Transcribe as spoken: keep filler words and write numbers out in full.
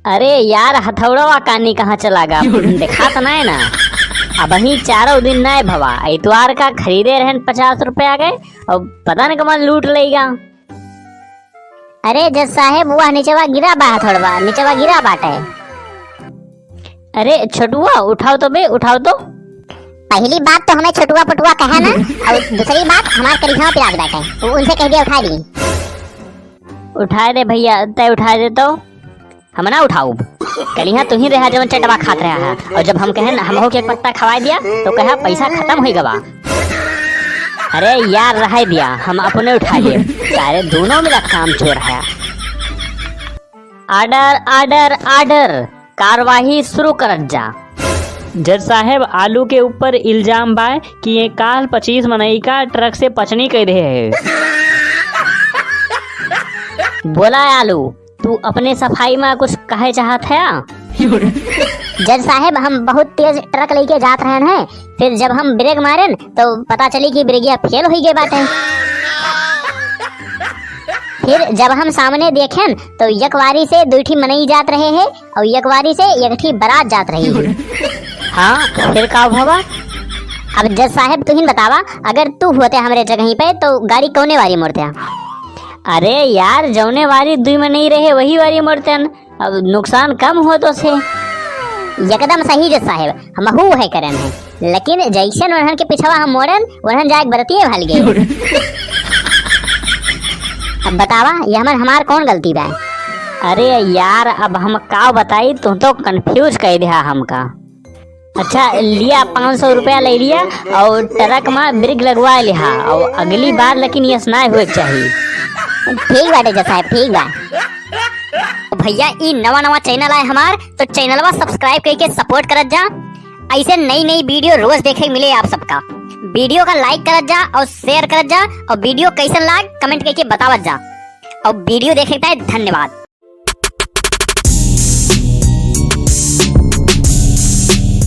अरे यार, हथौड़वा कानी कहाँ चला गा? देखात नाय ना। अबहीं चारों दिन नाय भवा, इतवार का खरीदे रहन पचास रुपया के, और पता न कमन लूट लेगा। अरे जज साहेब, वह निचवा गिरा बा हथौड़वा, निचवा गिरा बाटे। अरे छोटुआ, उठाओ तो बे, उठाओ तो। पहली बात तो हमें छोटुआ पटुआ कहा ना, और दूसरी बात हमार करिहा पिरात बैठे, वो उनसे कह दिया उठा ली। उठाए दे भैया, तय उठाए दे तो। हम ना उठाउब। कलिहा तू ही रहा जवन चटवा खात रहा है, और जब हम कहेन हमहू के एक पत्ता खवाए दिया तो कहा पैसा खत्म हो गवा। अरे यार रहे दिया, हम अपने उठा लिए। सारे दोनों मिला काम चोर है। Order, order, order, कार्यवाही शुरू करत जा। जज साहेब, आलू के ऊपर इल्जाम बा कि ये काल पच्चीस मनई का ट्रक से पचनी कइ रहे हैं। बोला आलू, तू अपने सफाई में कुछ कहे चाहत है? जज साहेब, हम बहुत तेज ट्रक लेके जात रहन हैं, फिर जब हम ब्रेक मारेन तो पता चली कि ब्रेकिया फेल हुई गए बाटे। फिर जब हम सामने देखेन तो यकवारी से दुई ठी मनई जात रहे हैं और यकवारी से एक ठी बारात जात रही है। हाँ, फिर का भवा? अब जज साहेब, तुहिन बतावा, अगर तू होते हमरे जगह पे तो गाड़ी कौने वारी मोड़ते? अरे यार, जौने वारी दुई मनई रहे वही वारी मोड़ते। अब नुकसान कम हो तो से। एकदम सही जज साहेब, हमहू है करन है, लेकिन जैसन उन्हन के पिछवा हम मोड़न, उन्हन जाए बरतिए भल गए। अब बतावा, ये हमर, हमार कौन गलती बा? अरे यार, अब हम का बताई, तू तो confuse कर दिया हमका। अच्छा, लिया, पाँच सौ रुपया ले लिया और ट्रक में ब्रेक लगवा लिहा, और अगली बार लेकिन ये ना हुए के चाहिए। ठीक बाटे जज साहेब, ठीक बा। भैया, ई नवा नवा channel आए हमार, तो चैनलवा subscribe करके support करत जा। ऐसे नई नई video रोज देखे मिले आप सबका। Video का like करत जा और share करत जा, और video कैसन लाग comment करके बतावत जा, और video देखे के धन्यवाद।